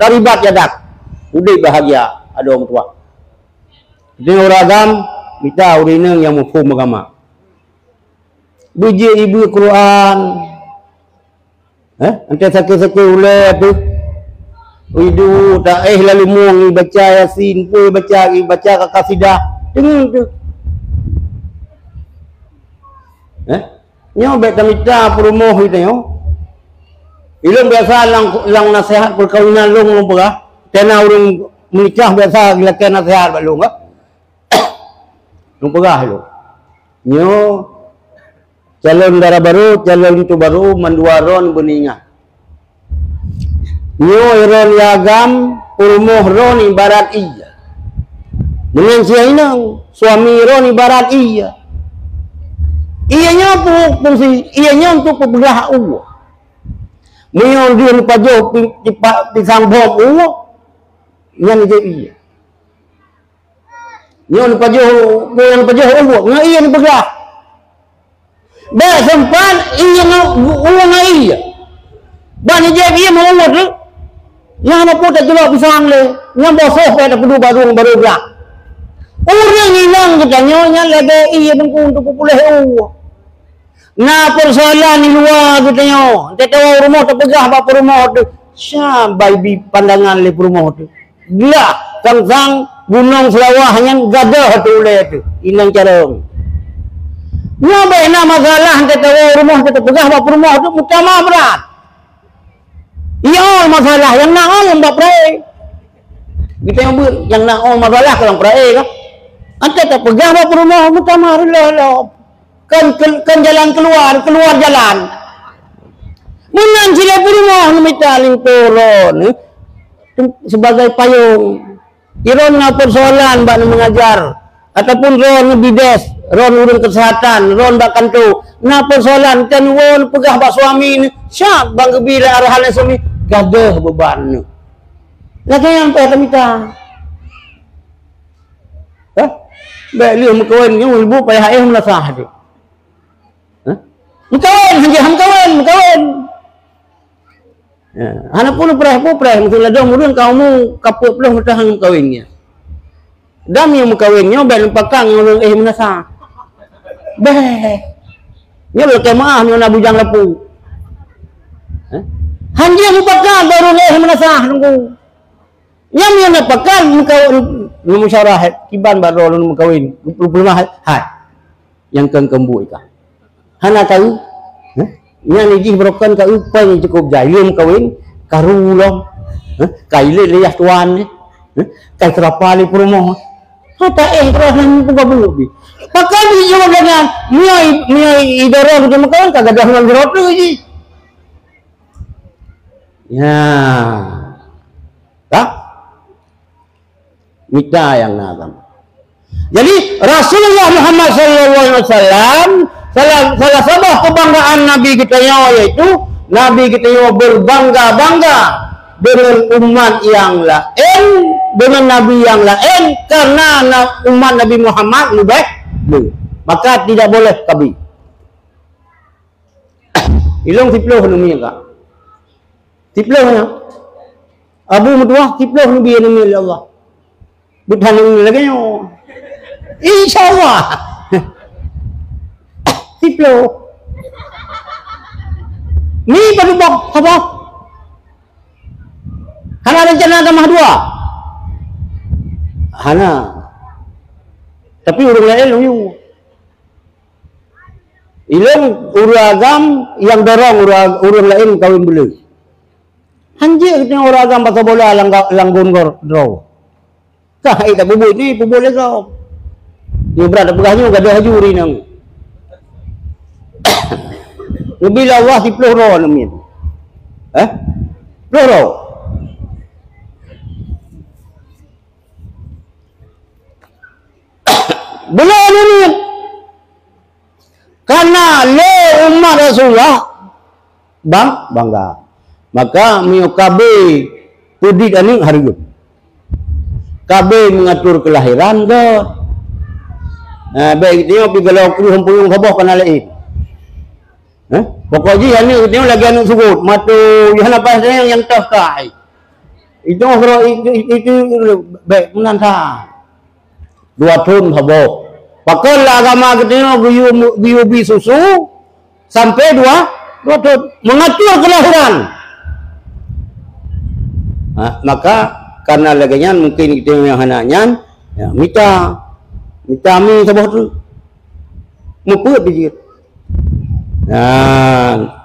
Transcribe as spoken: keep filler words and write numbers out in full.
Taribat yadak. Udeb bahagia, adoe meutuah. Di ureueng agam, mita ureueng inong nyang muphom agama. Beujeuet ibu Quran. Eh, antai sakét-sakét ulée tu. Idu tak eh lalu mueng ibaca Yasin, pun ibaca, ibaca ka kasidah. Deungon tu. Eh? Nyoe bék tamita peurumoh geutanyoe. Ilôn biasa lam, lam naseuhat peukawinan lôn, lôn peugah, tena ureueng meunikah biasa geulakée naseuhat bak lôn, ka? Lôn peugah lôn. Nyoe calon dara barô, calon linto barô, mandua droen beuningat. Nyoe droen agam, peurumoh droen ibarat ié. Meunan si inong, suami droen ibarat ié. Ié nyoe pu-, fungsi, ié nyoe untuk peubeulah ueh. Meunyoe deuh neupajoh pi-, tipa-, pisang bom ueh, nyan jeuet ié. Nyoe neupajoh, nyoe neupajoh ueh, ngon ié neupeugah. Bék sempat ié ngon, ueh ngon ié. Ban ijép ié meuuet tu. Nyan hana peue tajeulok pisang lé. Nyan boh soh bék tapeuduek barong barô blah. Ureueng inong geutanyoe nyan lagée ié beungku untuk peupuléh ueh. Na peusoalan di luwa geutanyoe. Teuka u rumoh tapeugah bak peurumoh tu. Sya bai bi pandangan lé peurumoh tu. Glah, sang-sang gunong Seulawah nyan gadôh ateueh ulée teuh, inong carông. Nyoe bék na masalah, teuka u rumoh teuka peugah bak peurumoh teuh meutamah brat. Iya, masalah nyang na ôn bak pré. Geutanyoe beuet nyang na ôn masalah ka lam pré ka. Antai teuka peugah bak peurumoh meutamah reuloh-loh. Kon, kon, kon jalan keuluwa, keuluwa jalan. Meunan sidroe peurumoh neumita linto droen, eh, sibagai payong. Droen na peusoalan bak neumeungajar, ataupun droen neubides, droen ureueng keuseuhatan, droen bak kantô, na peusoalan, kan droen peugah bak suami neuh, siab ban geubi lé arahan lé suami, gadôh beuban neuh. Lagée nyan payah tamita. Hah? Bék lheueh meukawen nyoe leubeh payah éh meunasah tu. Hah? Meukawen, hanjeuet meukawen, meukawen. Ya, hana pun preh, pun preh, meuteun ladôm ureueng ka umu ka peuet ploh meuteun meukawen nyan. Dan nyang meukawen nyoe bék lumpakang ngon ureueng éh meunasah. Bék. Nyoe lakée meuáh nyoe na bujang lapu. Hah? Hanjeuet mupakang bak ureueng éh meunasah nunggu. Nyan nyang na pakat meukawen, lôn musyawarah, kiban bak droe lôn meukawen, lôn peuleumah hai. Nyang keu keumbui ka. Hana karu. Heh? Nyan jih beurokon karu, péng cukôp jai. Lôn meukawen, karu lom. Heh? Ka ilét lé yah tuan ni. Heh? Ka seurapa lé peurumoh. Hata éh terus nyan peugabuek jih. Pakai jih jaweueb dengan, meunyoe, meunyoe idorong keu meukawen, ka gadôh ngon sidroe teuk jih. Ya. Ka? Mita nyang na agam. Jadi, Rasulullah Muhammad sallallahu alaihi wasallam, salah, salah saboh keubanggaan Nabi geutanyoe, yaitu Nabi geutanyoe beubangga-bangga deungon umat nyang laén, deungon nabi nyang laén, karena na-, umat Nabi Muhammad leubeh dulu. Maka tidak boleh kabi. Ilong siploh neumi ka. Siploh nyoe. Abu meutuah siploh neubi neumi lé Allah. Bukan neumi lagée nyoe. Insya Allah. Siploh. Mi padubak apa? Hana rencana tamah dua? Hana. Tapi ureueng laén lom yue. Ilong ureueng agam nyang dorong ureueng, ureueng laén kawén beuleueh. Hanjeuet geutanyoe ureueng agam pasoe bola lam ga-, lam gon gor-, droe. Ka hai tapubuet ni, pubuet lé gob. Nyoe brat tapeugah nyoe gadôh laju rinong. Neubi lé Allah siploh droe neumiet. Eh? Siploh droe. Beuleueh neumiet. Karena lé umat Rasulullah bang-, bangga. Maka meunyoe ka bé peudiet aneuëk hareuem. Ka bé mengatur kelahiran göt. Nah, bék geutanyoe pih geulau kreueh puyueng saboh kana laén. Hah? Pokok jih aneuëk geutanyoe lagée aneuëk sugot, mato, hana paih sayang nyang toh kai. Itu, itu, itu, itu bèk meunan that. Dua thon saboh. Pakon lam agama geutanyoe geuyue, geuyue bi susu sampai dua, dua thon. Mengatur kelahiran. Ha, maka karena lagèe nyan mungkin geutanyoe nyang hana nyan, ya, mita, mita mi saboh tu. Meupeuet jih. Nah,